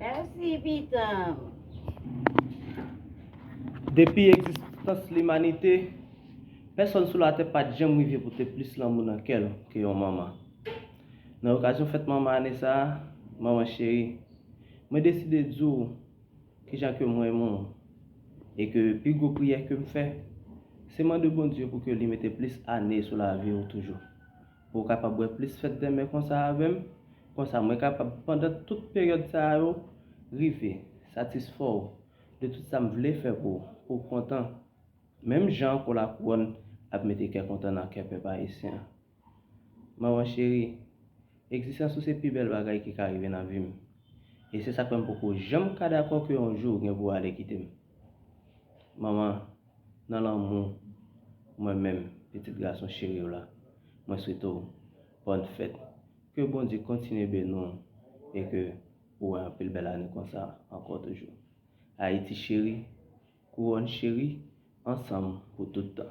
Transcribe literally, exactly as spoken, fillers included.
Mèsi, pitanm. Depi egzistans limanite, pèsonn sou latè pa t janm rive pote plis lanmou nan kè l ke yon manman. Nan okazyon fèt manman ane sa a, manman cheri, mwen deside di w kijan ke m renmen w e ke pi gwo priyè ke m fè, se mande Bondye pou ke li mete plis ane sou lavi w toujou. Pou w kapab wè plis fèt dèmen konsa avè m, konsa mwen kapab pandan tout peryòd sa a yo rive satisfè w de tout sa m vle fè pou w, pou w kontan. Menm jan ke la kouwòn ap mete kè kontan nan kè pèp ayisyen an. Manman cheri, egzistans ou se pi bèl bagay ki ka rive nan vi m. E se sa k fè m poko janm ka dakò ke yon jou ou gen pou w ale kite m. Manman, nan lanmou, mwen menm, pitit gason cheri w la, mwen swete w bòn fèt. Ke Bondye kontinye beni w e ke ou wè anpil bèl ane konsa ankò toujou. Ayiti cheri, kouwòn cheri, ansanm pou tout tan.